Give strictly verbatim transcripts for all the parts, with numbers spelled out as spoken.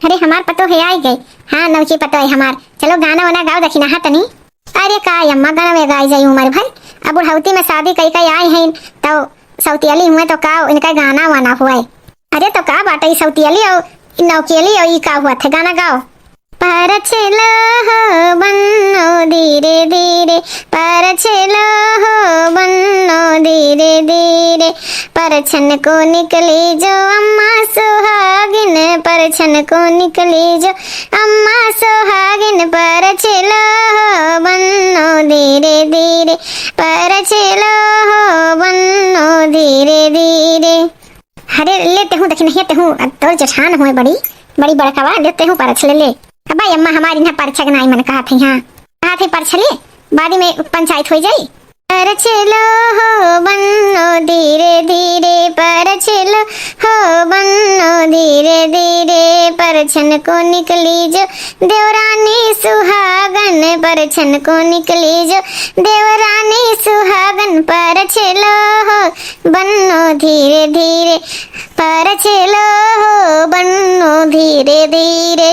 अरे हमार पतोह है, आई गई। हाँ, नौकी पतोह है हमार। चलो गाना वाना गाओ दखिनहा तनी। अरे का अम्मा, गाना में गाई जाई उमर भर? अब बुढ़ौती में शादी कई कई आई हैं, तो सौतियली हुए तो का इनका गाना वाना हुए? अरे तो का बाटे, ई सौतियली और ई नौकियली और ई का हुआ थे, गाना गाओ। परछेलो हो बन्नो धीरे धीरे, परछेलो हो बन्नो धीरे धीरे, परछन को निकली जो अम्मा सुहागिन, परछन को निकली जो अम्मा सुहागिन, परछेलो हो बन्नो धीरे धीरे, परछेलो हो बन्नो धीरे धीरे। अरे ले तेहू दखिनहिया, तेहू अब तोर जेठान होए बड़ी, बड़ी बड़कावा, ले तेहू परछ ले ले। अब भाई अम्मा हमारी ना परछक नाई मन कहत है, हाँ कहत है परछ ले, बाद में पंचायत हो जाई। परछेलो हो बन्नो धीरे धीरे, परछेलो हो बन्नो धीरे धीरे, परछन को निकली जो देवरानी सुहागन, परछन को निकली जो देवरानी सुहागन, परछेलो हो बन्नो धीरे धीरे, परछेलो हो बन्नो धीरे धीरे।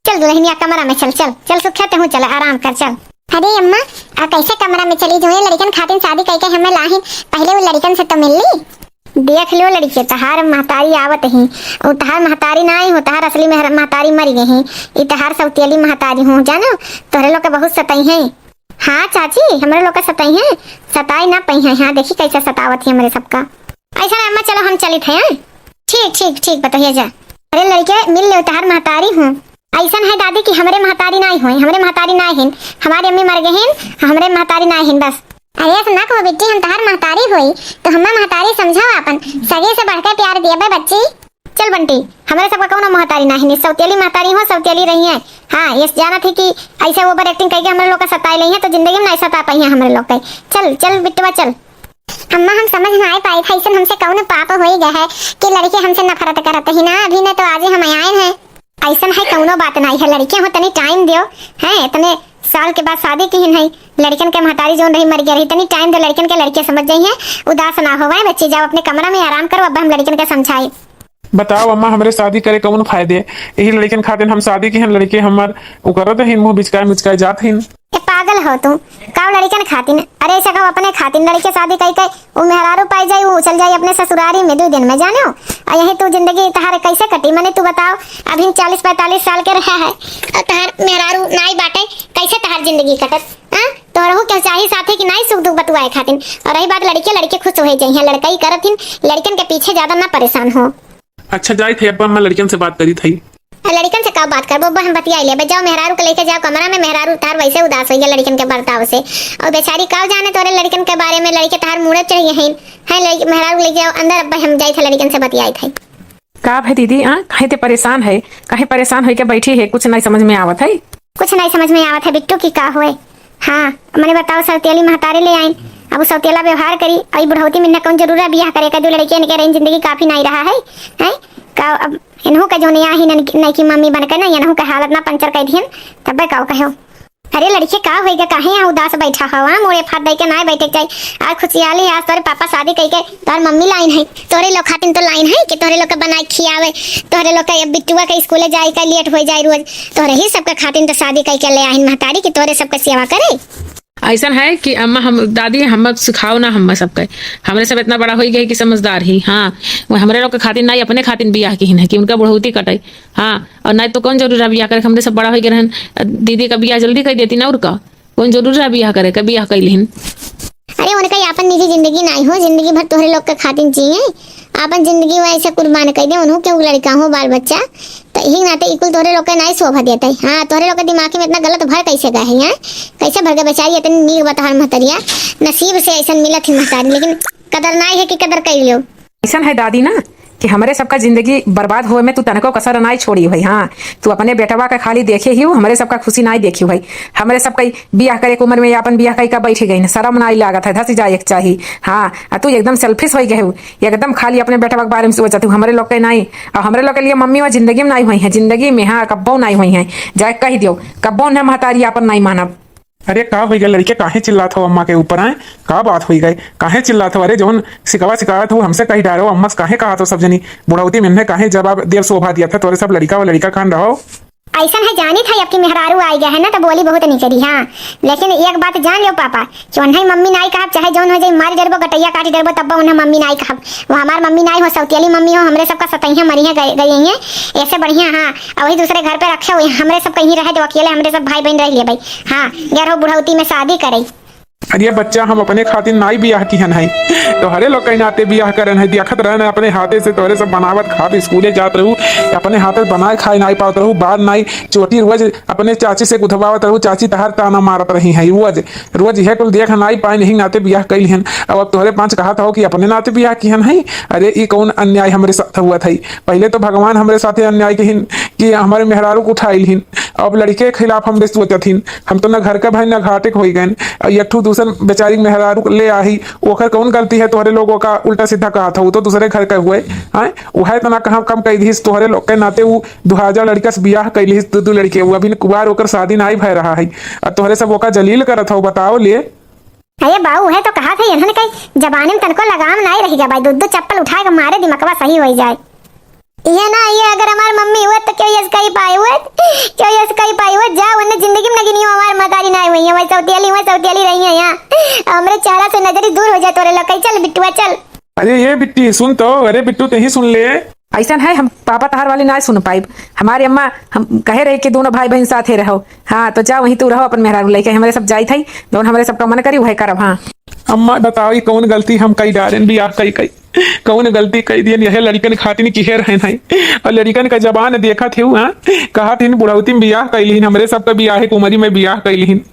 चल दुल्हनिया कमरा में चल, चल, चल सुखिया तेहू चल, आराम कर चल। अरे अम्मा, आ कैसे कमरा में चली जो? लड़िकन खातिन शादी कई के हमें लाहिन, पहले वो लड़िकन से तो मिल ली। देख लो लड़िके, तहार महतारी आवत ही, और तहार महतारी ना आई हो, तहार असली मेहर-, महतारी मर गई ही, ई तहार सौतेली महतारी हूँ, जानो तोहरे लोग के बहुत सताई है। हाँ चाची, हमरे लोग के सताई है, सताई ना पई है। हाँ देखी कैसे सतावत ही हमरे सबका। ऐसा ना अम्मा, चलो हम चलित हैं। ठीक ठीक ठीक, बतहिया जा। अरे लड़िके, मिल ले, तहार महतारी हूँ। ऐसन है दादी कि हमरे महतारी नाई होए, हमरे महतारी नाई हिन, हमारी अम्मी मर गए हिन, हमरे महतारी नाई हिन बस। अरे ऐसा ना कहो बेटी, हम तहार महतारी होई तो हमें महतारी समझाओ, अपन सगे से बढ़ के प्यार दिए बे बच्ची। चल बंटी, हमरे सबका कौनो महतारी नाई हिन, सौतेली महतारी हो, सौतेली रही है। हाँ ये जाना थी कि ऐसे ओवर एक्टिंग करके हमरे लोग का सताए ले हैं तो जिंदगी में नहीं सता पाई है हमरे लोग के। चल चल बिट्टुआ चल। अम्मा हम समझ ना आए पाए था, ऐसन हमसे कौन पाप होई गए है कि लड़िके हमसे नफरत करत ही ना, अभी न तो आज ही हम आए हैं। ऐसन है कौनो बात नहीं है, लड़िके हो तनी टाइम दियो, हैं इतने साल के बाद शादी किहिन है, लड़िकन के महतारी जोन रही मर गया रही, तनी टाइम दो लड़िकन के, लड़िके समझ जाई हैं, उदास ना होवे बच्ची, जाओ अपने कमरा में आराम करो, अब हम लड़िकन के समझाई। बताओ अम्मा, हमरे शादी करे कौन फायदे? यही लड़िकन खातिन हम शादी किहिन, लड़िके हमर उकरत हिन, मुँह बिचकाए मुचकाए जात हिन। ए पागल हो तू, काव लड़िकन खातिन? अरे ऐसा कहो अपने खातिन, लड़िके शादी कई के उ मेहरारू पाई जाई, उ चल जाई अपने ससुरारी में दो दिन में, जानो। और यही तू जिंदगी तहार कैसे कटी? मने तू बताओ, अभी चालीस पैंतालीस साल के रहा है और तहार मेहरारू नाई बाटे, कैसे तहार जिंदगी कटत? हाँ, तोहरहू के चाही साथे कि नाई सुख दुख बतुआए खातिन। और रही बात लड़िके, लड़िके खुश हो जाई हैं, लड़कई करत हिन, लड़िकन के पीछे ज्यादा ना परेशान हो। अच्छा जाइत है, अब हम लड़िकन से बात करी थई। आ, लड़िकन से का बात करबो, अब हम बतियाई लेबे। जाओ मेहरारू के लेके जाओ कमरा में, मेहरारू तार वैसे उदास होइगा लड़िकन के बर्ताव से। और बेचारी का जाने तोरे लड़िकन के बारे में, लड़िके तार मूड़े चढ़िए हैं, हैं लड़िके मेहरारू लेके जाओ अंदर, अब हम जाइत है लड़िकन से बतियाई थई। का भे दीदी, आ, काहे ते परेशान है? काहे परेशान होइके बैठी है? कुछ नहीं समझ में आवत है। कुछ नहीं समझ में आवत है बिट्टू की का होए। हाँ, मने बताओ, सौतेली महतारी ले आइन, अब उ सौतेला व्यवहार करी, और ई बुढ़ौती में इन्हें कौन जरूरत है बियाह करे का? दो लड़के इनके रही जिंदगी काफी नहीं रहा है, हैं? का अब इन्हों का जो नया ही नन-, नई की मम्मी बन के ना, इन्हों का हालत ना पंचर कर दिहन, तब का कहो। अरे लड़के का होइगा, काहे यहाँ उदास बैठा हवा? मोड़े फाट दे के ना बैठे के चाहिए। आज खुशियाली है, आज तोरे पापा शादी कई के तोर मम्मी लाइन है, तोरे लोग खातिन तो लाइन है कि तोरे लोग के बनाए खियावे, तोरे लोग के बिट्टुआ के स्कूले जाए का लेट हो जाए रोज, तोरे ही सबके खातिन तो शादी कई के ले आइन महतारी कि तोरे सबके सेवा करे। ऐसन है कि अम्मा हम, दादी हम सिखाओ ना, हम सबके, हमरे सब इतना बड़ा हो गए कि समझदार ही। हाँ, वो हमरे लोग के खातिन नहीं, अपने खातिन बियाह किहिन है कि उनका बुढ़ौती कटे। हाँ, और नहीं तो कौन जरूरी रहा बियाह करे, हमरे सब बड़ा हो गए रहन, दीदी का बियाह जल्दी कर देती ना, और का कौन जरूरी रहा बियाह करे, का बियाह कर लिहिन। अरे उनका ये अपन निजी जिंदगी नहीं हो, जिंदगी भर तोहरे लोग के खातिन जिए, अपन जिंदगी वो ऐसे कुर्बान कर दे, उन्हों के लड़का हो, बाल बच्चा, तो यही नाते इकुल तोहरे लोग के नहीं शोभा देते। हाँ, तोहरे लोग के दिमाग में इतना गलत भर कैसे गए हैं, हैं? कैसे भर गए? बेचारी इतनी नीक बा तोहार महतरिया, नसीब से ऐसन मिलत ही महतारी, लेकिन कदर नहीं है कि कदर कर लियो। ऐसन है दादी ना कि हमरे सबका जिंदगी बर्बाद होए में तू तनको कसर नाई छोड़ी हुई। हाँ, तू अपने बेटवा का खाली देखे ही हो, हमरे सबका खुशी नाई देखी हुई। हमरे सबका बियाह करे के उम्र में अपन बियाह कई का बैठी गई, शर्म नाई लागत है, धसी जाए एक चाही। हाँ, आ तू एकदम सेल्फिश होई गए हो, एकदम खाली अपने बेटवा के बारे में सोचत हो, हमरे लोग के नाई। और हमरे लोग के लिए मम्मी वो जिंदगी में नाई हुई है, जिंदगी में, हाँ, कब्बो नाई हुई है। जाए कह दियो, कब्बो न महतारी अपन नाई मानब। अरे का होइ गए लड़के, काहे चिल्लात हो अम्मा के ऊपर, आए? का बात होइ गए, काहे चिल्लात हो? अरे जौन सिकवा सिकात हो हमसे कहि डारो, अम्मा से काहे कहत हो सब जनी? बुढ़ौती में इन्हें काहे जवाब देव शोभा दिया था? तोरे सब लड़का व लड़का खान रहो। अइसन है जानित है, अब की मेहरारू आइ गया है ना, तो बोली बहुत निकरी, हाँ। लेकिन एक बात जान लो पापा, कि उन्हें मम्मी नाई कहब, चाहे जौन हो जाए, मार डरबो, गटैया काट डरबो, तब उन्हें मम्मी नाई कहब। वो हमार मम्मी नाई हो, सौतियली मम्मी हो, हमरे सबका सतैया मरिया गई, गई हैं, ऐसे बढ़िया, हाँ। और वही दूसरे घर पे रखे हुए, हमरे सब कहीं रहे दो अकेले, हमरे सब भाई बहन रह लिए भाई, हाँ। गैर हो बुढ़ौती में शादी करे। अरे बच्चा, हम अपने खातिर नाई बियाह किहन है, तोहरे लोग के नाते बियाह करन है। देखत रहन है अपने हाथे से तोहरे सब बनावत खात स्कूले जात रहू, अपने हाथे से बनाए खाए नाई पावत रहू, बार नाई चोटी रोज अपने चाची से गुथवावत रहू, चाची तहार ताना मारत रही है रोज, रोज यह कुल देख नाई पाए नहीं नाते बियाह कैल हन। अब, अब तोहरे पाँच कहत हो कि अपने नाते बियाह किहन है। अरे ई कौन अन्याय हमरे साथ हुआ था? पहले तो भगवान हमरे साथे अन्याय किहिन कि हमारे मेहरारू को उठाइल हिन, अब लड़के के खिलाफ हमरे सोचत हिन। हम तो ना घर का भाई ना घाटे के होई गए। और एक ठो दूसर बेचारी मेहरारू ले आही, ओकर कौन गलती है? तोहरे लोगों का उल्टा सीधा कहा था, वो तो दूसरे घर का हुए। आए, वह इतना कहाँ कम कह दिहिस, तोहरे लोग के नाते वो दो हजार लड़का से बियाह कैलिस, दो दो लड़के, वो अभी कुवार ओकर शादी नाई भय रहा है। और तोहरे सब ओका जलील करत हो, बताओ ले। अरे बाऊ, उहे तो कहा थे, इन्हन के जबानी में तनको लगाम नाई रहि गया भाई, दो दो चप्पल उठाए के मारे दिमकवा सही होई जाए। ये ना, ये अगर हमार मम्मी हुए तो क्यों यस कही पाए हुए, क्यों यस कही पाए हुए? जा, उन्हें जिंदगी में नगिनियो हमार महतारी नाई हुई है, वही सौतियाली, वही सौतियाली रही है यहाँ। हमरे चेहरा से नजरी दूर हो जाए तोरे लोग। चल बिट्टुआ, चल। अरे ये बिट्टी सुन तो, अरे बिट्टू ते ही सुन ले। अइसन है, हम पापा तहार वाली ना सुन पाइब। हमारी अम्मा हम कहे रही कि दोनों भाई बहन साथे रहो। हाँ, तो जा वहीं तू रहो अपन मेहरारू लेके, हमरे सब जाइत है, जौन हमरे सबका मन करी वह करब। हाँ। अम्मा बताओ, ई कौन गलती हम कई डारेन बियाह कई कई? कौन गलती कई दियन यह लड़िकन खातिन किहे रहन है? और लड़िकन का जबान देखत हेउ, हाँ? कहत हिन बुढ़ौती में बियाह कैलिहिन, हमरे सबका बियाह के उमरी में बियाह कैलिहिन।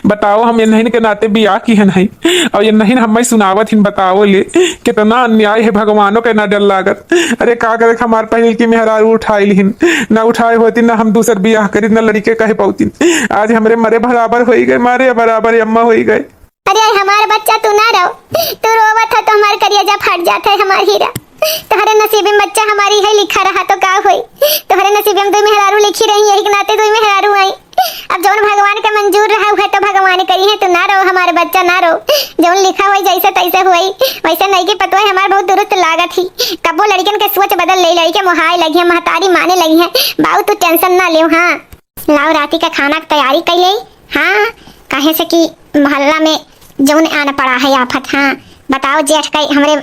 बताओ, हम इन्हन के नाते बियाह किहन है, और इन्हन हमें सुनावत हिन। बताओ ले, कितना अन्याय है, भगवानों के ना डर लागत। अरे का करे, हमार पहिल की मेहरारू उठाई लिहिन, ना उठाए होती ना हम दूसर बियाह करी, ना लड़िके कहे पौती। आज हमरे मरे बराबर होई गए, मारे बराबर अम्मा होई गए। अरे हमार बच्चा तू ना रो, तू रोवत है तो हमार करिया जा फट जात है, हमार हीरा। तोहरे नसीबे में बच्चा हमारी है लिखा रहा तो का होई? तोहरे नसीबे में दुई मेहरारू लिखी रही, यही के नाते दुई मेहरारू आई। अब जौन भगवान के मंजूर रहा, उहे तो भगवान करी है। तू ना रो, हमार बच्चा ना रो। जौन लिखा होई, जैसे तैसे होई, वैसे नहीं की पतोह हमार बहुत दुरुस्त लागत ही। कबो लड़िकन के सोच बदल ले, लड़िके मोहाए लगी है, महतारी माने लगी है। बाऊ तू tension ना लेव, हाँ। लाओ राती का खाना के तैयारी कर ले। हाँ, काहे से कि मोहल्ला में जौन आन पड़ा है आफत। हाँ, बताओ जेठ का हमरे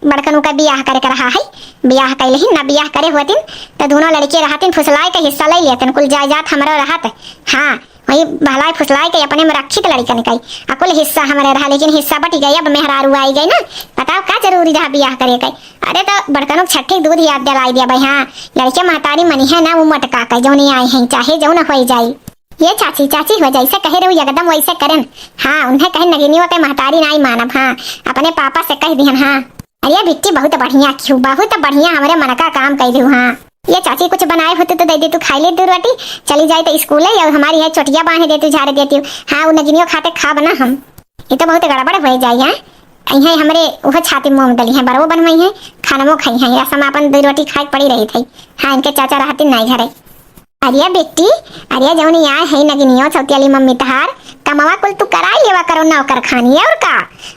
बड़कनू का बियाह करे के रहा है, बियाह कैले ही ना, बियाह करे होतिन तो दोनों लड़के रहतिन, फुसलाए के हिस्सा ले लेतिन, कुल जायदाद हमरो रहत। हाँ, वही बहलाए फुसलाए के अपने में रखी त लड़कन का, आ कुल हिस्सा हमरे रहा, लेकिन हिस्सा बट गई, अब मेहरारू आई गई ना, बताओ का जरूरी रहा बियाह करे के? अरे तो बड़कनू के छठी दूध याद दिलाई दिया भाई। हाँ, लड़के महतारी मनी है ना, वो मोटका के जौन आई है, चाहे जौन हो जाई। ये चाची, चाची हो जैसे कहे रहू एकदम वैसे करन। हाँ, उन्हें कहे नगिनियों के महतारी नाई मानब। हाँ, अपने पापा से कह दिहन। हाँ। अरे बिट्टी बहुत बढ़िया क्यों, बहुत बढ़िया हमरे मन का काम कह दू। हाँ, ये चाची कुछ बनाए होते तो दे दे तू, खाई ले दो रोटी, चली जाए तो स्कूल है, और हमारी है चोटिया बांधे दे तू, झाड़ देती हूँ। हाँ, वो नगिनियों खाते खाब ना हम। ये तो बहुत गड़बड़ हो जाए है। इहे हमरे उहे छाती मुंह में डली है, बरवो बनवाई है, खानमो खाई है, असम अपन दो रोटी खाए के पड़ी रही थी। हाँ, इनके चाचा रहते नाई घरे। अरे बिट्टी, अरे जौन यहाँ है नगिनियो सौतियाली मम्मी तहार, कमवा कुल तू कराई लेवा करो नौकर खानी, और का?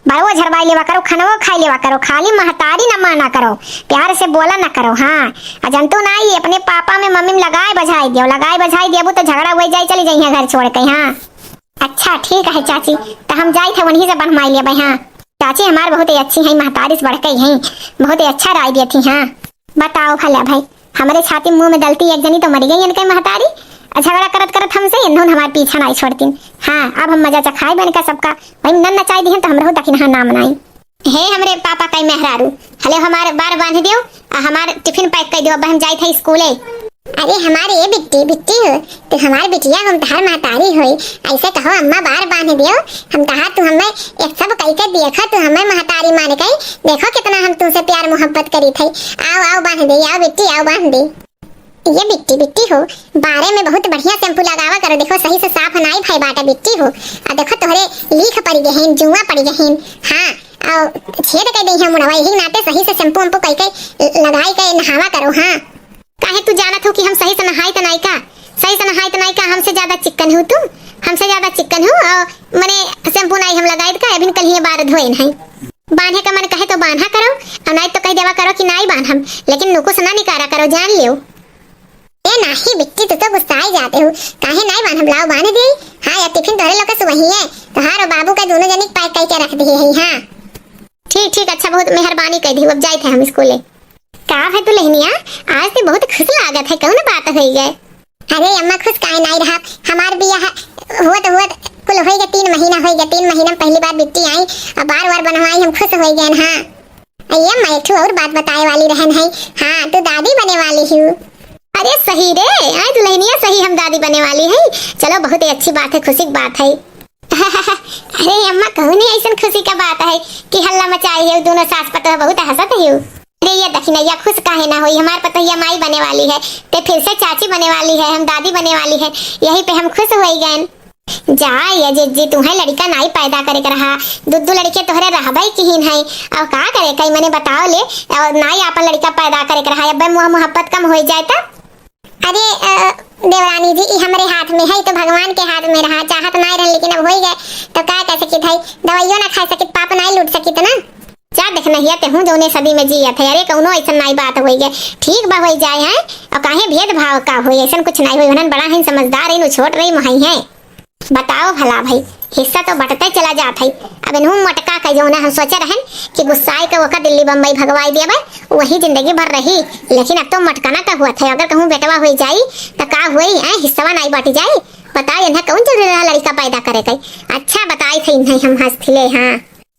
बरवो झरवाई लेवा करो, खनवो खाई लेवा करो, खाली महतारी न माना करो, प्यार से बोला न करो। हाँ, आ जंतु ना आई, अपने पापा में मम्मी में लगाए बझाई दियो, लगाए बझाई दियो, तो झगड़ा हुए जाए, चली जाइए घर छोड़ के। हाँ, अच्छा ठीक है चाची, तो हम जाई थे वहीं से बनवाई लेबै। हाँ, चाची हमार बहुत ही अच्छी हैं, महतारी से बढ़ के हैं, बहुत ही अच्छा राय दिए थी। हाँ, बताओ भला भाई, हमरे छाती मुंह में डलती एक जनी तो मरी गई इनके महतारी, और झगड़ा करत करत हमसे इन्होंने हमारे पीछा नहीं छोड़तीन। हाँ, अब हम मजा चखाए बन का सबका, वही नन नचाई दिहन तो हम रहू दखिनहा नाम नाई। हे हमरे पापा कई मेहरारू, हले हमार बार बांध दियो, आ हमार टिफिन पैक कर दियो, अब हम जाई थे स्कूले। अरे हमारे ये बिट्टी, बिट्टी हो, तू हमार बिटिया, हम तहार महतारी होई, ऐसे कहो अम्मा बार बांध दियो, हम तहार, तू हमें एक सब कह के देखो, तू हमें महतारी मान के देखो कितना हम तुमसे प्यार मोहब्बत करी थे। आओ, आओ बांध दे, आओ बिट्टी, आओ बांध दे। ये बिट्टी, बिट्टी हो, बारे में बहुत बढ़िया शैम्पू लगावा करो, देखो सही से साफ नाई भई बाटे बिट्टी हो। आ देखो तोहरे लीख पड़ी गहिन, जुआ पड़ी गहिन, हाँ, और छेद कर दे हैं मुड़वा, यही नाते सही से शैम्पू वैम्पू कई के लगाई के नहावा करो। हाँ, काहे तू जानत हो कि हम सही से नहाई त नाई का? सही से नहाई त नाई का? हमसे ज्यादा चिक्कन हो तू, हमसे ज्यादा चिक्कन हो। और मने shampoo नाई हम लगाइत का, अभिन कलिए बार धोएन है। बान्हे का मन कहे तो बान्हा करो, और नाई तो कह देवा करो कि नाई बान्हम, लेकिन नुकुस ना निकारा करो, जान लियो। ए नाही बिट्टी, तू तो गुस्साई जाते हो, काहे नाई बान्हम, लाओ बान्ह दे। हाँ, या tiffin तोहरे लोग के सुबही है, तोहार और बाबू का दोनों जनी pack करके रख दिए है। हाँ ठीक ठीक, अच्छा बहुत मेहरबानी कर दी, अब जाइत है हम स्कूले। का भे दुलहिनिया, आज ते बहुत खुश लागत है, कौन बात होई गए? अरे अम्मा, खुश काहे नाई रहा, हमार बियाह हुअत हुअत कुल होई गए, तीन महीना होई गए, तीन महीना में पहली बार बिट्टी आई, अब बार बार बनवाई, हम खुश होई गए। हाँ ए अम्मा, एक ठो और बात बताए वाली रहन है। हाँ, तू दादी बने वाली हूँ। अरे सही रे, आए दुलहिनिया सही हम दादी बने वाली है। चलो बहुत ही अच्छी बात है, खुशी की बात है। अरे अम्मा, कहूँ नहीं ऐसन खुशी का बात है कि हल्ला मचाए है, दोनों सास पतोह बहुत हंसत है। अरे ये दखिनैया खुश काहे ना होई, हमार पतोहिया माई बने वाली है, ते फिर से चाची बने वाली है, हम दादी बने वाली है, यही पे हम खुश होई गए। जा ये जिज्जी, तू है लड़का नाई पैदा करे के रहा, दू दू लड़के तोहरे रहबे किहिन है, और का करे कई मने बताओ ले, और नाई आपन लड़का पैदा करे के रहा, अब्बे मुँह मोहब्बत कम होई जाए तब। अरे अ, देवरानी जी, ई हमरे हाथ में है, ई तो भगवान के हाथ में रहा, चाहत नाई रहन लेकिन अब होई गए, तो का कह सकित है, दवाइयों ना खा सकित, पाप नाई लूट सकित ना। जा देखनहिया ते हूँ जौने सदी में जियत है, अरे कौनो ऐसन नाई बात होई गए, ठीक बा होई जाए हैं, और काहे भेदभाव का होई, ऐसन कुछ नाई होई, उन्हन बड़ा है समझदार है, छोट रही मोहाई है। बताओ भला भाई, हिस्सा तो बटते चला जात है। अब इनहू मटका का जौना हम सोचे रहन कि गुस्साए के ओकर दिल्ली बम्बई भगवाई देबे, वही जिंदगी भर रही, लेकिन अब तो मटकना का हुआ था, अगर कहूँ बेटवा होई जाई तो का हुई, ऐ हिस्सा नाई बाटी जाई? बताओ इन्हें कौन जरूरी रहा लड़का पैदा करे के? अच्छा बताई थे इन्हें हम हंस थिले। हाँ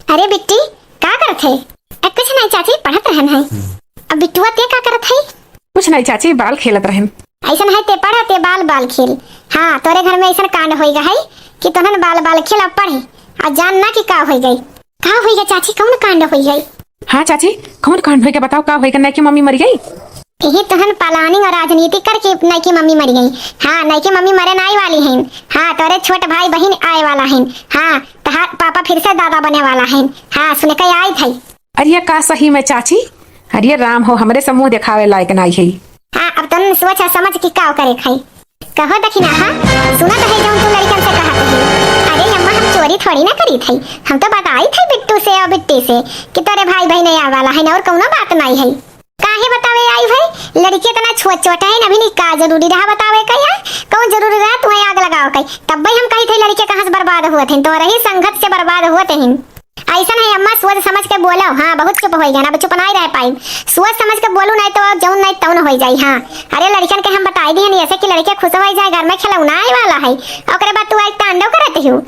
अरे बिट्टी, का करत है? ए, कुछ नहीं चाची, पढ़त रहन है। अब बिट्टुआ ते का करत है? कुछ नहीं चाची, बाल खेलत रहन। ऐसन है ते पढ़, ते बाल, बाल खेल। हाँ, तोरे घर में ऐसन कांड होई गा है कि तोहन बाल, बाल खेल, अब पढ़े। आ जान ना कि का होई गई। का होई गई चाची, कौन कांड होई गई? हाँ चाची, कौन कांड होई गई बताओ, का होई गई? नहीं कि मम्मी मर गई? यही तोहन planning और राजनीति करके नहीं कि मम्मी मर गई। हाँ, नहीं कि मम्मी मरे नाई वाली हैं। हाँ, तोरे छोट भाई बहिन आए वाला हैं। हाँ, तहार पापा फिर से दादा बने वाला हैं। हाँ, सुन के आई थई। अरे ये का सही में चाची? अरे राम हो, हमरे से मुँह देखावे लायक नाई है। हाँ, अब तन सोच समझ कि का करे खाई। कहो दखिना, हाँ, सुनत है जौन तू लड़कन से कहत है। अरे अम्मा, हम चोरी थोड़ी ना करी थई, हम तो बताई थई बिट्टू से और बिट्टी से कि तोरे भाई बहिन आवे वाला है और कौनो बात नाई है। काहे बतावे आई भाई, लड़की इतना छोट छोट है, अभी नहीं का जरूरी रहा बतावे का, यहाँ कौन जरूरी रहा तुम्हें आग लगावे का? तब भाई हम कही थे लड़के कहाँ से बर्बाद हुए थे, तो रही संगत से बर्बाद हुए थे। ऐसन है अम्मा, सोच समझ के बोलो। हाँ, बहुत चुप होई गया ना, अब चुप नाई रह पाई। सोच समझ के बोलू, नाई तो जौन नाई तौन होई जाई। हाँ, अरे लड़कन के हम बताई दिहन ऐसे कि लड़के खुश होई जाए, घर में खिलौना आए वाला है, ओकरे बाद तू आज तांडव करत हो।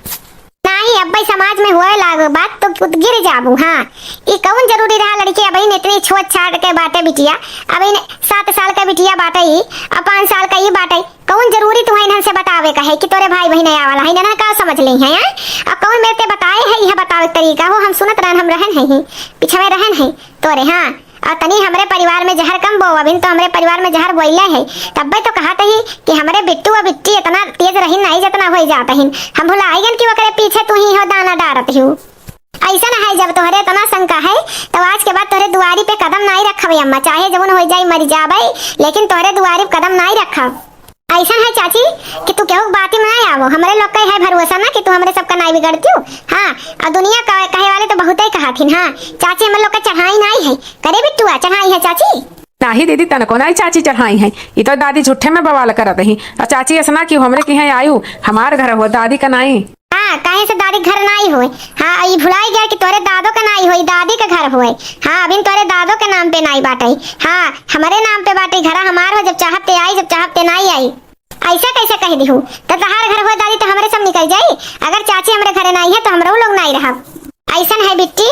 नाई, अब भाई समाज में होए लाग बात तो तू गिर जाबू। हाँ, ई कौन जरूरी रहा लड़के, अब इन इतनी छोट छाट के बाटे बिटिया, अब इन सात साल के बिटिया बाटे ई, अब पाँच साल का ई बाटे, कौन जरूरी तुम्हें इन्हन से बतावे का है कि तोरे भाई बहिन आवे वाला है, इन्हन का समझ लेई है, हैं? अब कौन मेरे ते बताए है यह बतावे के तरीका हो, हम सुनत रहन, हम रहन है ही, पिछवे रहन है तोरे, हाँ। और तनी हमरे परिवार में जहर कम बो, अभिन तो हमरे परिवार में जहर बोइले है, तब्बे तो कहत ही कि हमरे बिट्टू और बिट्टी इतना तेज रही नहीं जितना होई जात ही, हम भुला गन कि ओकरे पीछे तू ही हो दाना डारत ही। ऐसा ना है, जब तोहरे इतना शंका है, तो आज के बाद तोहरे दुआरी पे कदम नाई रखबे अम्मा, चाहे जवन होई जाई मर जाबे, लेकिन तोहरे दुआरी पे कदम नाई रखब। ऐसन है चाची कि तू केहू के बाती में ना आवो, हमरे लोग के है भरोसा ना कि तू हमरे सबका नाई बिगड़तियो। हाँ, और दुनिया का कहे वाले तो बहुत ही कहा थिन। हाँ चाची, हमरे लोग का चढ़ाई नाई है। करे बिट्टुआ, चढ़ाई है चाची? नाही दीदी, तनको नाई चाची चढ़ाई है। ई तो दादी झूठे में बवाल करत ही। और चाची ऐसना कि हमरे की है आयु, हमार घर हो, दादी का नाई। हाँ, काहे से दादी घर नाई होए? हाँ, ई भुलाई गया कि तोरे दादो के नाई होई, दादी के घर होए। हाँ, अभी तोरे दादो के नाम पे नाई बाटे। हाँ, हमरे नाम पे बाटे, घरा हमार हो, जब चाहब ते आई, जब चाहब ते नाई आई। ऐसा कैसे कह दिहू? तो तहार घर होए दादी, तो हमरे सब निकल जाई। अगर चाची हमरे घरे नाई है, तो हमरो लोग नाई रहब। ऐसन है बिट्टी,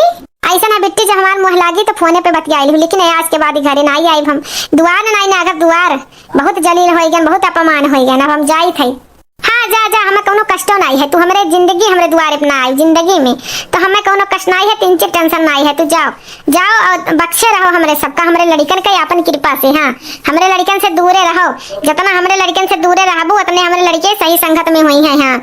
ऐसन है बिट्टी, जब हमार मुँह लागी, तो फोने पे बतियाइल हूँ, लेकिन आज के बाद ही घरे नाई आइब हम। दुआर नाई ना, अगर दुआर बहुत जलील होई गन, बहुत अपमान होई गन, अब हम जाई थे। हाँ, जा, जा, हमें कौनो कष्टो नाई है। तू हमरे जिंदगी, हमरे दुआरे पे ना आई, जिंदगी में। तो हमें कौनो कष्ट नाई है, tension tension नाई है। तू जाओ, जाओ और बख्शे रहो हमरे सबका, हमरे लड़िकन के आपन कृपा से। हाँ, हमरे लड़िकन से दूरे रहो, जितना हमरे लड़िकन से दूरे रहबू, उतने हमरे लड़िके सही संगत में होई हैं। हाँ,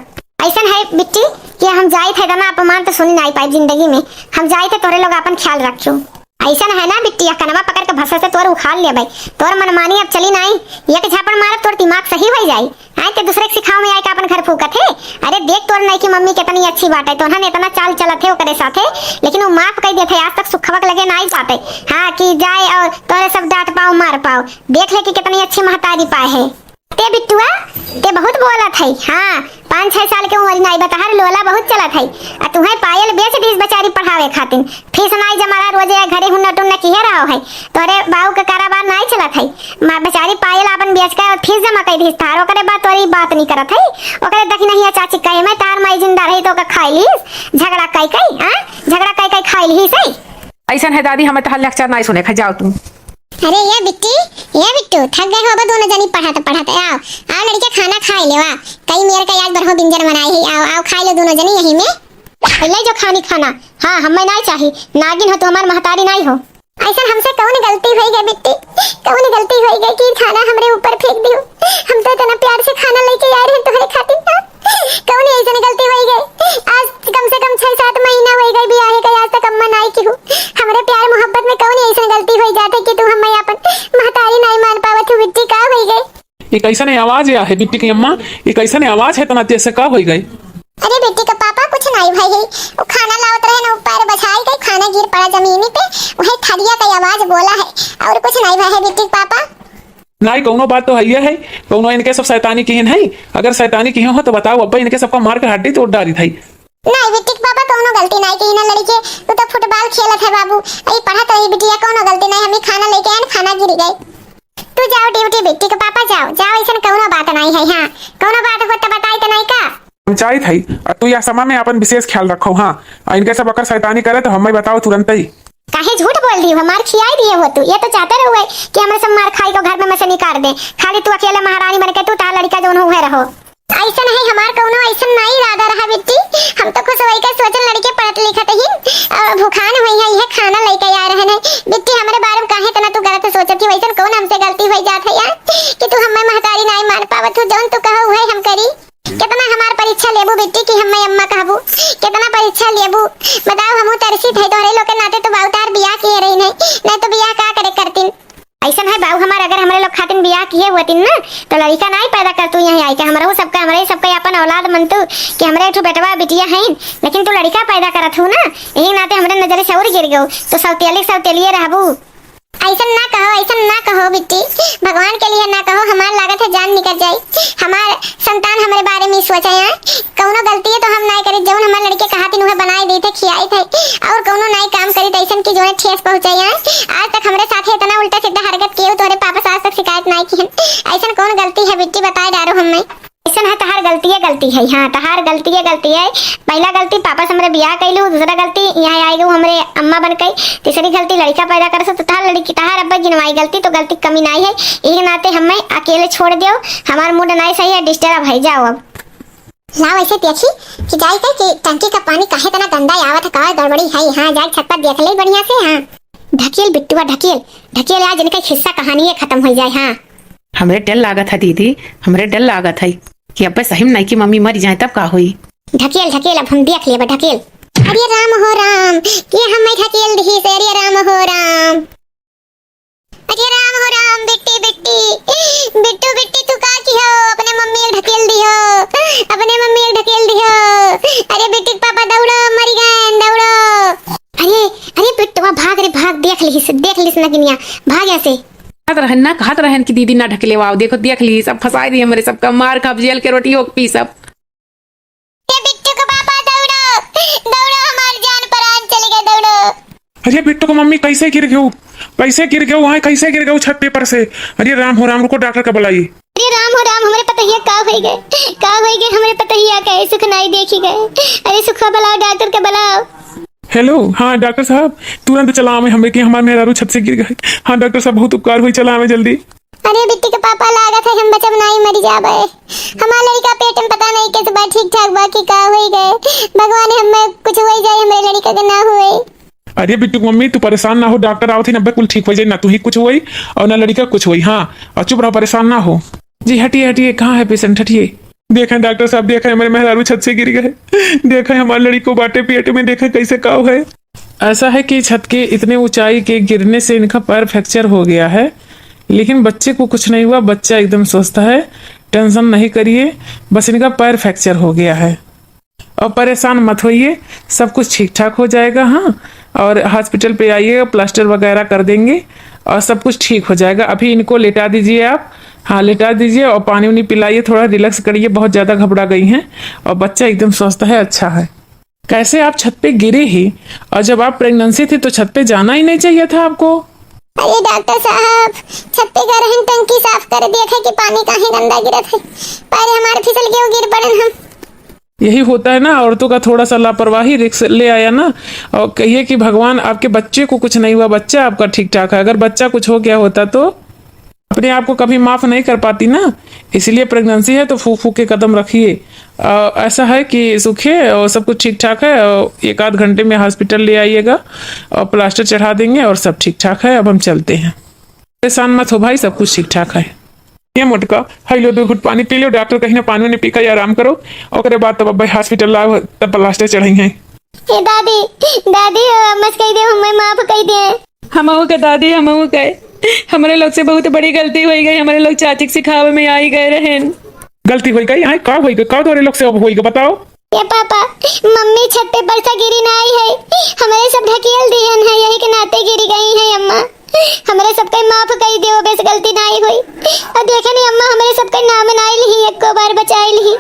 ऐसन है बिट्टी कि हम जाई थे, इतना अपमान तो सुनी नाई पाई जिंदगी में। हम जाई थे, तोरे लोग आपन ख्याल रखियो। ऐसन है ना बिट्टी, या कनवा पकड़ के भसर से तोर उखाड़ लेबै। तोर मनमानी अब चली नाई, एक झापड़ मारब, तोर दिमाग सही होई जाई। आइ के दूसरे के सिखाव में आइ के आपन घर फूकत है। अरे देख तोर नइकी मम्मी कितनी अच्छी बाटे, तोहन इतना चाल चलत है ओकरे साथे, लेकिन वो माफ कइ देत है, आज तक सुखवा के लगे नाहीं जाते। हाँ, कि जाए और तोहरे सब डांट पाओ, मार पाओ। देख ले कि कितनी अच्छी महतारी पाए है। ते बिट्टुआ, ते बहुत बोलत है। हाँ, पाँच छह साल के उम्र नाहीं बा तहार, लोला बहुत चलत है। आ तुहैं पायल बेच दीस बेचारी पढ़ावे खातिर। फीस नाहीं जमा रहा, रोजे घरे हुन्ना टुन्ना किहे रहो है। तोहरे बाऊ के कारोबार नाहीं चलत है। माँ बेचारी पायल आपन बेच के फीस जमा कइ दीस तहार, ओकरे बाद तोरी बात नाहीं करत है। ओकरे देखी नहीं चाची कहे, मैं तहार माई जिंदा रही तो ओका खाइ लीस, झगड़ा कइ कइ, हाँ? झगड़ा कइ कइ खाइ लीस है। अइसन है दादी, हमें तहार लेक्चर नाहीं सुने के, जाओ तुम। अरे ये बिट्टी, ये बिट्टू, थक गए हो अब दोनों जनी पढ़त पढ़त। आओ, आओ लड़के, खाना खाइ लेवा। कई मेर का आज बरहो बिंजर बनाई है, आओ, आओ खाइ लो दोनों जनी यहीं में। ले जो खानी खाना। हाँ, हमें नाहीं चाही। नागिन हो तो हमार महतारी नाहीं हो। अइसन हमसे कौन गलती होइ गई बिट्टी, कौन गलती होइ गई कि खाना हमरे ऊपर फेंक दियो? हम तो इतना प्यार से खाना लेके आए रहे तोहरे खातिर ना। कौन अइसन गलती होइ गई? आज कम से कम छह सात महीना होइ गए बियाहे के, आज तक अम्मा नाहीं किहू। हमरे प्यार मोहब्बत में कौन अइसन गलती होइ जात है कि तू हमें अपन महतारी नाहीं मान पावत हो बिट्टी, का होइ गए? ये कइसन आवाज या है बिट्टी की अम्मा? ये कइसन आवाज है इतना तेज से, का होइ गए? अरे बिट्टी के पापा, कुछ नाहीं भई है, वो खाना लावत रहे ना ऊपर बछाई के, खाना गिर पड़ा जमीनी पे, वही थरिया का आवाज बोला है, और कुछ नाहीं भई है बिट्टी के पापा। नाहीं, कौनो बात तो है, ये है, कौनो इनके सब शैतानी किहिन है। अगर शैतानी किहे हो तो बताओ, अब्बा इनके सबका मार के हड्डी तोड़ डारी थई। नाहीं बिट्टी के पापा, कौनो गलती नाहीं किहिन लड़के, तू तो फुटबॉल खेलत है बाबू, अई पढ़त रही बिटिया, कौनो गलती नाहीं, हमी खाना लेके आए, खाना गिर गए। तू जाओ ड्यूटी बिट्टी के पापा, जाओ, जाओ, अइसन कौनो बात नाहीं है। हाँ, कौनो बात हो तो बताई तो नाहीं का? हम चाहत हई, आ तू यह समय में अपन विशेष ख्याल रखो, हाँ, आ इनके सब अगर शैतानी करे तो हमें बताओ तुरंत ही। काहे झूठ बोल रही हो? मार खियाई दिए हो तू। ये तो चाहते रहुए कि हमरे सब मार खाई को घर में, में से निकाल दे। खाली तू अकेले महारानी बन के तू, तार लड़का जौन हुए रहो। अइसन है, हमार कौनो अइसन नाहीं इरादा रहा बिट्टी। हम तो खुश होई के सोचन लड़के पढ़त लिखत ही, और भुखान हुई है, ये खाना लेके आ रहे हैं। बिट्टी, हमरे बारे में काहे इतना तू गलत सोचत ही? वैसन कौन हमसे गलती हुई जात है यार, कि तू हमें महतारी नाहीं मान पावत हो? जौन तू कहो उहे हम करी। कितना हमार परीक्षा लेबू बिट्टी कि हमें अम्मा कहबू? कितना परीक्षा लेबू? बताओ, हमहू तरसी थे तोहरे लोग के नाते, तो बाऊ तार बियाह किहे रही नहीं, नहीं तो बियाह का करे करतीन। अइसन है बाऊ हमार, अगर हमरे लोग खातिन बियाह किहे होतिन ना, तो लड़िका नाहीं पैदा करतू यहाँ आइके। हमरहू सबका, हमरे सबका अपन औलाद मनतू कि हमरे एक ठो बेटवा बिटिया हईन, लेकिन तू लड़िका पैदा करत हू ना, यही नाते हमरे नजरे से और गिर गऊ, तो सौतेली सौतेलिए रहबू। अइसन ना कहो, अइसन ना कहो बिट्टी, भगवान के लिए ना कहो, हमार लागत है जान निकल जाई। हमार संतान हमरे बारे में सोचा है, कौनो गलती है तो हम नाहीं करी, जौन हमार लड़के कहातिन उहे बनाई देते, खियाई थे, और कौनो नाहीं काम करी तो अइसन की जोने ठेस पहुँचाई है। आज तक हमरे साथे इतना उल्टा सीधा हरकत किए तोहरे पापा से आज तक शिकायत नाहीं किहन। अइसन कौन गलती है बिट्टी, बताए डारो हमें। अइसन है, तहार गलतिये गलती है। हाँ, तहार गलतिये गलती है। पहला गलती पापा से हमरे बियाह कइलू, दूसरा गलती यहाँ आइ गऊ हमरे अम्मा बन के, तीसरी गलती लड़िका पैदा करे से। तो तहार लड़की, तहार अब्बा गिनवाई गलती, तो गलती कमी नाहीं है। यही नाते हमें अकेले छोड़ दियो, हमार मूड नाहीं सही है, डिस्टर्ब है, जाओ अब। लाओ ऐसे देखी कि जाई के कि टंकी का पानी काहे इतना गंदा आवत है, का गड़बड़ी है? हाँ, जाई छत पर देख ले बढ़िया से। हाँ, ढकेल बिट्टुआ, ढकेल, ढकेल, आज इनका खिस्सा कहानी ये खत्म हो जाए। हाँ, हमरे डर लागत है दीदी, हमरे डर लागत है कि अब्बे सही में नइकी मम्मी मर जाए तब का होई। ढकेल, ढकेल, अब हम देख लेबे, ढकेल। अरे राम हो राम, के हमें ढकेल दिहिस, अरे राम हो राम। अरे राम हो राम, बिट्टी, बिट्टी, बिट्टू, बिट्टी, तू का किहो? अपने मम्मी के ढकेल दिहो, अपने मम्मी के ढकेल दिहो। अरे बिट्टी के पापा दौड़ो, मरी गए, दौड़ो। अरे, अरे बिट्टुआ भाग रे भाग, देख लिहिस, देख लिहिस नगिनिया, भाग यहाँ से। कहत रहन ना, कहत रहन कि दीदी ना ढकेले वाओ, देखो देख लिहिस, अब फंसाई दी हमरे सबका, मार खाब, जेल के रोटी हो पी सब। ए बिट्टू के पापा, दौड़ो, दौड़ो, हमार जान परान चली गए, दौड़ो। अरे बिट्टू के मम्मी, कैसे गिर गयो, कैसे गिर गयो, वहाँ कैसे गिर गयो छत पे पर से? अरे राम हो राम, रुको डॉक्टर का बुलाई। अरे राम हो राम, हमरे पतहिया का होई गए, का होई गए हमरे पतहिया के, सुख नाई देखी गए। अरे सुखा बुलाओ, डॉक्टर के बुलाओ। हेलो, हाँ डॉक्टर साहब, तुरंत चला आवे, हमरे के हमार मेहरारू छत से गिर गए। हाँ डॉक्टर साहब, बहुत उपकार हुई, चला आवे जल्दी। अरे बिट्टी के पापा, लागत है हम बचब नाई, मरी जाबे। हमार लड़िका पेट में पता नहीं कैसे बा, ठीक ठाक बा कि का होई गए। भगवान हमें कुछ होई जाए, हमरे लड़िका के ना होए। अरे बिट्टू के मम्मी, तू परेशान ना हो, डॉक्टर आवत ही ना, अब्बे कुल ठीक हो जाए ना, तू ही कुछ होई और ना लड़िका कुछ होई। हाँ, और चुप रहो, परेशान ना हो। जी हटिए, हटिए, कहाँ है पेशेंट, हटिए। देखें डॉक्टर साहब, देखें हमारे मेहरारू छत से गिर गए, देखें हमारे लड़िको बाटे पेट में, देखें कैसे काव है। ऐसा है कि छत के इतने ऊंचाई के गिरने से इनका पैर फ्रैक्चर हो गया है, लेकिन बच्चे को कुछ नहीं हुआ, बच्चा एकदम स्वस्थ है, टेंशन नहीं करिए, बस इनका पैर फ्रैक्चर हो गया है। और परेशान मत होइए, सब कुछ ठीक ठाक हो जाएगा। हाँ, और हॉस्पिटल पे आइएगा, प्लास्टर वगैरह कर देंगे और सब कुछ ठीक हो जाएगा। अभी इनको लेटा दीजिए आप, हाँ, लेटा दीजिए और पानी उनी पिलाइए, थोड़ा रिलैक्स करिए, बहुत ज़्यादा घबरा गई हैं। और बच्चा एकदम स्वस्थ है, अच्छा है। कैसे आप छत पे गिरे ही? और जब आप प्रेगनेंसी थी तो छत पे जाना ही नहीं चाहिए था आपको। अरे डॉक्टर साहब, छत पे गए रहन, टंकी साफ कर दिया था कि पानी काहे गंदा गिरत है, पैर हमारे फिसल गए, गिर पड़न हम। यही होता है ना, औरतों का थोड़ा सा लापरवाही, रिस्क ले आया ना। और कहिए कि भगवान, आपके बच्चे को कुछ नहीं हुआ, बच्चा आपका ठीक ठाक है। अगर बच्चा कुछ हो गया होता तो अपने आप को कभी माफ़ नहीं कर पाती ना, इसलिए प्रेगनेंसी है तो फूँक फूँक के कदम रखिए। अ, ऐसा है कि सुखी है और सब कुछ ठीक ठाक है, और एक आध घंटे में हॉस्पिटल ले आइएगा और प्लास्टर चढ़ा देंगे और सब ठीक ठाक है। अब हम चलते हैं, परेशान मत हो भाई, सब कुछ ठीक ठाक है। ये मोटका, है लो दो घुट पानी पी लो, डॉक्टर कही ना पानी उनी पी के आराम करो, ओकरे बाद तब अब्बे हॉस्पिटल लाओ, तब प्लास्टर चढ़ई हैं। ए दादी, दादी, अम्मा से कहि दे, हमें माफ कहि दे। हमहू के दादी, हमहू के, हमरे लोग से बहुत बड़ी गलती होइ गई, हमरे लोग चाची के सिखावे में आई गए रहेन। गलती होइ गई? आय, का होइ गई? का तोहरे लोग से अब होइ गई, बताओ? ए पापा, मम्मी छत पे परसा गिरी नाई है, हमरे सब ढकेल दिहन है, यही के नाते गिरी गई है अम्मा। हमरे सबके माफ कहि दियो, बेस गलती नाई होई। और देखे नहीं अम्मा, हमरे सबके नाम नाई लिही, एको बार बचाई लिही,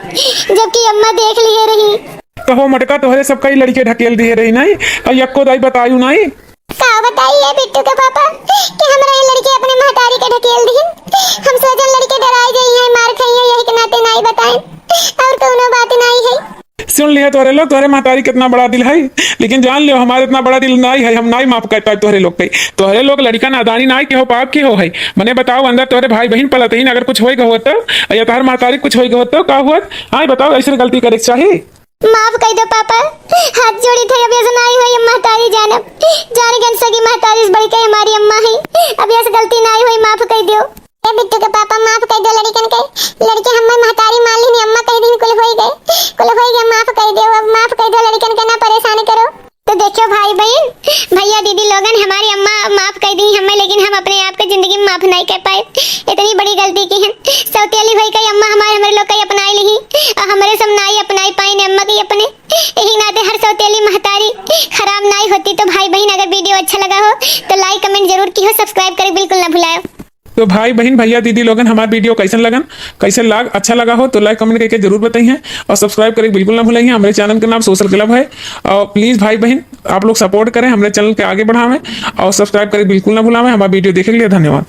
जबकि अम्मा देख लिए रही। कहो मटका, तोहरे सबके लड़के ढकेल दिए रही नाई, और यक्को दाई बतायु नाई। का बताई ये बिट्टू के पापा कि हमरा ये लड़के अपने महतारी के ढकेल दिहिन। हम सोचन लड़के डराई गई हैं, मार खाई हैं, यही के नाते नाई बताएन, और कौनो बात नाई है। सुन लिया तोहरे लोग, तोहरे महतारी कितना बड़ा दिल है, लेकिन जान लियो हमारे इतना बड़ा दिल नाई है, हम नाई माफ कर पाए तोहरे लोग के। तोहरे लोग लड़का नादानी नाई के हो, पाप के हो है। मने बताओ, अंदर तोहरे भाई बहिन पलत ही, अगर कुछ होई गो होत या तोहर महतारी कुछ होई गो होत, का हुआ? हाँ बताओ, ऐसे गलती करे के चाही? माफ कहि दो पापा, हाथ जोड़ी थे, अब ऐसा नाई होई, महतारी जानब, जान गन सगी महतारी से बढ़ के हमारी अम्मा है, अब ऐसा गलती नाई होई, माफ कहि दो। ए बिट्टू के पापा, माफ कहि दो लड़कन के, लड़के हमें महतारी मान ली, अम्मा कहि दी कुल होई गए, कुल होई गए, माफ कहि दो, अब माफ कहि दो लड़कन के, ना परेशान करो। तो देखो भाई बहन, भैया दीदी लोगन, हमारी अम्मा माफ कहि दी हमें, लेकिन हम अपने आप के जिंदगी में माफ नहीं कर पाए, इतनी बड़ी गलती की है। सौतेली होई के अम्मा हमारे, हमरे लोग के अपनाई ली, और हमरे सब नाई अपनाई पाइन अम्मा के अपने। यही नाते हर सौतेली महतारी खराब नाई होती। तो भाई बहन, अगर वीडियो अच्छा लगा हो तो लाइक कमेंट जरूर किहो, सब्सक्राइब करे बिल्कुल ना भुलायो। तो भाई बहन भैया दीदी लोगन, हमार वीडियो कैसन लगन, कैसे लाग, अच्छा लगा हो तो लाइक कमेंट करके जरूर बताइए, और सब्सक्राइब करे बिल्कुल ना भुलाइए। हमारे चैनल के नाम सोशल क्लब है, और प्लीज भाई बहन आप लोग सपोर्ट करें, हमारे चैनल के आगे बढ़ावें, और सब्सक्राइब करे बिल्कुल ना भुलावें। हमारा वीडियो देखे के लिए धन्यवाद।